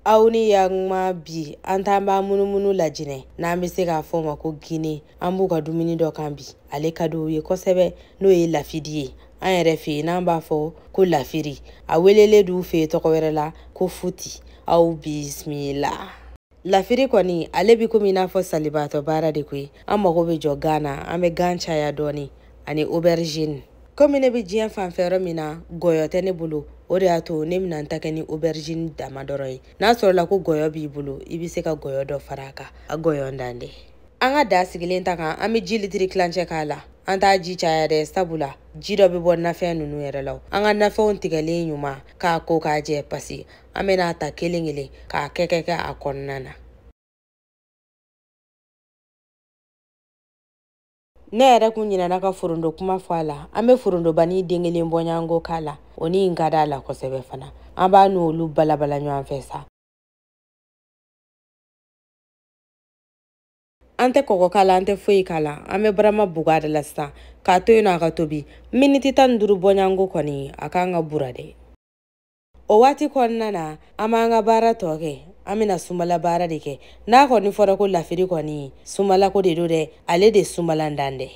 Aw ni yakuma bi an t'an b'a munumunu Lajinɛ n'an bɛ se k'a fɔ o ma ko Gine. An b'u ka dumuni dɔ kan bi, ale ka d'u ye kosɛbɛ, n'o ye lafidi ye. An yɛrɛ fɛ yen n'an b'a fɔ ko lafiri, a welelen d'u fɛ yen tɔgɔ wɛrɛ la ko futi. Aw bisimila. Lafiri kɔni ale bi komi i n'a fɔ salibaatɔ baara de koyi. An mago bɛ jɔ gan na, an bɛ gan caya dɔɔni ani aubergine. Komi ne bɛ diɲɛ fanfɛ yɔrɔ min na, gɔyɔ tɛ ne bolo, o de y'a to ne bɛna n ta kɛ ni aubergine dama dɔrɔn ye. N'a sɔrɔla ko gɔyɔ b'i bolo, i bɛ se ka gɔyɔ dɔ fara a kan, a gɔyɔ dan dɛ. An ka da sigilen ta kan, an bɛ ji litiri tilancɛ k'a la. An t'a ji caya dɛ, sabula ji dɔ bɛ bɔ nafɛn ninnu yɛrɛ la. An ka nafɛnw tigɛlen ɲuman k'a ko k'a jɛ, pasi an bɛna ta kelen kelen k'a kɛ a kɔnɔna na. Ne yɛrɛ kun ɲinɛna ka forondo kuma fɔ a la. An bɛ forondobani den kelen bɔɲɔgɔnko k'a la, o ni in ka d'a la kosɛbɛ fana. An b'a n'olu balabala ɲɔgɔn fɛ sa. An tɛ kɔgɔ k'a la, an tɛ foyi k'a la. An bɛ barama bugu a de la sisan k'a to yen nɔ a ka tobi miniti 15 bɔɲɔgɔnko kɔni a k'an ka bura dɛ. O waati kɔnɔna na, an b'an ka baara tɔ kɛ. An bɛna sumala baara de kɛ. N'a kɔni fɔra ko lafiri kɔni, sumalako de don dɛ, ale de sumala dan dɛ.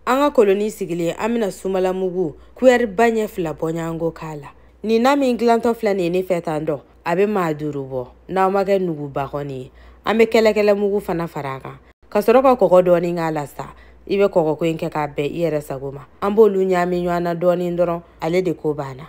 An ka koloni sigilen, an bɛna sumala mugu kuyɛri ba ɲɛ 2 bɔɲɔgɔnko k'a la. Nin na min dilantɔ filɛ nin ye ne fɛ tan dɔn, a bɛ maa 5 bɔ n'aw ma kɛ nuguba kɔni ye. An bɛ kɛlɛkɛlɛ mugu fana fara a kan ka sɔrɔ ka kɔgɔ dɔɔni k'a la sa. I bɛ kɔgɔko in kɛ k'a bɛn i yɛrɛ sago ma. An b'olu ɲaami ɲɔgɔn na dɔɔni dɔrɔn, ale de ko banna.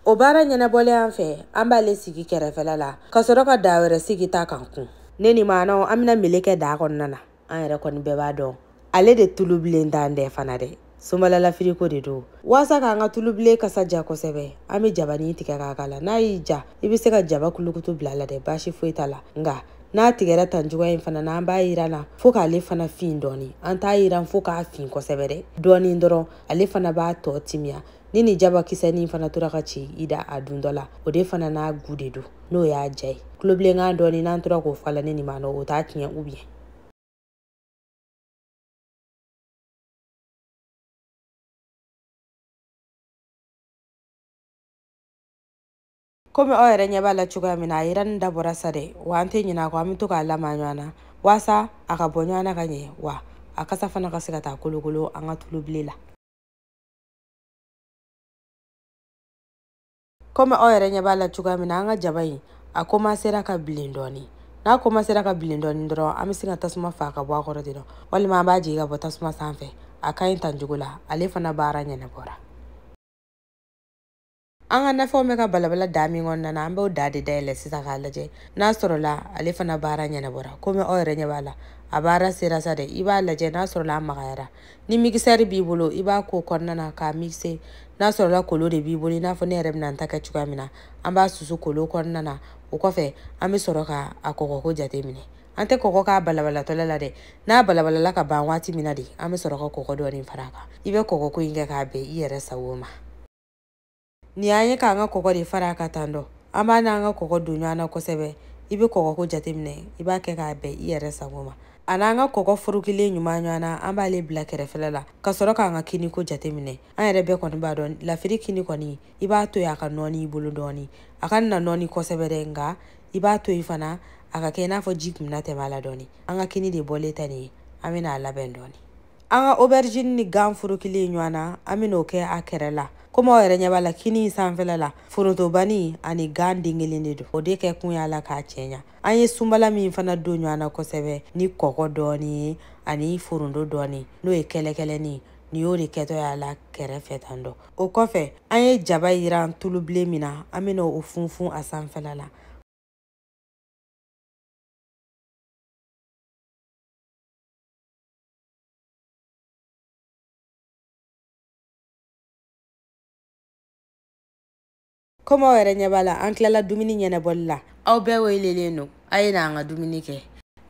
O baara ɲɛnabɔlen an fɛ, an b'ale sigi kɛrɛfɛla la ka sɔrɔ ka da wɛrɛ sigi ta kan kun. Ne ni maanaw, an bɛna mele kɛ daa kɔnɔna na. An yɛrɛ kɔni bɛɛ b'a dɔn ale de tulubilen t'an dɛ fana dɛ. Sumala lafiriko de don. Walasa k'an ka tulubilen kasa ja kosɛbɛ, an bɛ jabani tigɛ k'a k'a la. N'a y'i ja, i bɛ se ka jaba kulukutu bila a la dɛ, baasi foyi t'a la. Nka n'a tigɛra tan cogoya in fana na, an b'a yiran na fo k'ale fana fin dɔɔni. An t'a yiran fo k'a fin kosɛbɛ dɛ, dɔɔni dɔrɔn, ale fana b'a tɔ timiya. Ni nin jaba kisɛnin fana tora ka ci i da a dundɔ la, o de fana n'a gu de don, n'o y'a ja ye. Tulobilenkan dɔɔni n'an tora k'o fɔ a la, ne ni maa o t'a tiɲɛ u bien. Komi aw yɛrɛ ɲɛ b'a la cogoya min na, a yiranni dabɔra sa dɛ, wa an tɛ ɲinɛ a kɔ, an bɛ to k'a lamaga ɲɔgɔn na walasa a ka bɔ ɲɔgɔn na ka ɲɛ, wa a kasa fana ka se ka taa kolokolo an ka tulubilen la. Komi aw yɛrɛ ɲɛ b'a la cogoya min na, an ka jaba in a komansera ka bilen dɔɔni. N'a komansera ka bilen dɔɔni dɔrɔn, an bɛ se ka tasuma fa ka bɔ a kɔrɔ ten nɔ, walima an b'a jigin ka bɔ tasuma sanfɛ. A ka ɲi tan cogo la, ale fana baara ɲɛnabɔra. An ka nafɛnw bɛ ka balabala da min kɔnɔna na, an b'o da de dayɛlɛ sisan k'a lajɛ n'a sɔrɔla ale fana baara ɲɛnabɔra. Komi aw yɛrɛ ɲɛ b'a la, a baara sera sa dɛ. I b'a lajɛ n'a sɔrɔla a magayara. Ni mixeur b'i bolo, i b'a ko kɔnɔna na k'a mixer. N'a sɔrɔla kolo de b'i bolo, i n'a fɔ ne yɛrɛ bɛna n ta kɛ cogoya min na, an b'a susu kolo kɔnɔna na. O kɔfɛ, an bɛ sɔrɔ ka a kɔgɔko jateminɛ. An tɛ kɔgɔ k'a balabalatɔla la dɛ. N'a balabalala ka ban waati min na de, an bɛ sɔrɔ ka kɔgɔ dɔɔni fara a kan. I bɛ kɔgɔko in kɛ k'a bɛn i yɛrɛ sago ma. Nin y'an ye k'an ka kɔgɔ de fara a kan tan dɔ. An b'a n'an ka kɔgɔ don ɲɔgɔn na kosɛbɛ. I bɛ kɔgɔko jateminɛ, i b'a kɛ k'a bɛn i yɛrɛ sago ma. A n'an ka kɔgɔ furukilen ɲuman ɲɔgɔn na, an b'ale bila kɛrɛfɛla la ka sɔrɔ k'an ka kiniko jateminɛ. An yɛrɛ bɛɛ kɔni b'a dɔn lafiri kini kɔni, i b'a to yen a ka nɔɔni i bolo dɔɔni. A ka na nɔɔni kosɛbɛ dɛ, nka i b'a to yen fana a ka kɛ i n'a fɔ ji kun bɛna tɛmɛ a la dɔɔni. An ka kini de bɔlen tɛ nin ye, an bɛna a labɛn dɔɔni. An ka aubergine ni gan furukilen ɲɔgɔn na, an bɛn'o kɛ a kɛrɛ la. Komi aw yɛrɛ ɲɛ b'a la, kini in sanfɛla la, forontobani ani gan den kelen de don. O de kɛ kun y'a la k'a cɛɲa. An ye sunbala min fana don ɲɔgɔn na kosɛbɛ ni kɔgɔ dɔɔni ye ani forondo dɔɔni, n'o ye kɛlɛkɛlɛnin, nin y'o de kɛtɔ y'a la kɛrɛfɛ tan dɔ. O kɔfɛ, an ye jaba yiran tulubilen min na, an bɛna o funfun a sanfɛla la. Komi aw yɛrɛ ɲɛ b'a la, an tilala dumuni ɲɛnabɔli la. Aw bɛɛ welelen don, a ye n'an ka dumuni kɛ.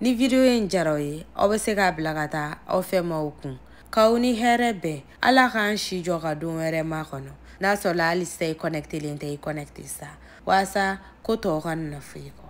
Ni video in diyara aw ye, aw bɛ se k'a bila ka taa aw fɛ maaw kun. K'aw ni hɛrɛ bɛn, Ala k'an si jɔ ka don wɛrɛ makɔnɔ. N'a sɔrɔla hali sisan i connectelen tɛ, i connecte sa, walasa ko tɔw ka na fɔ i kɔ.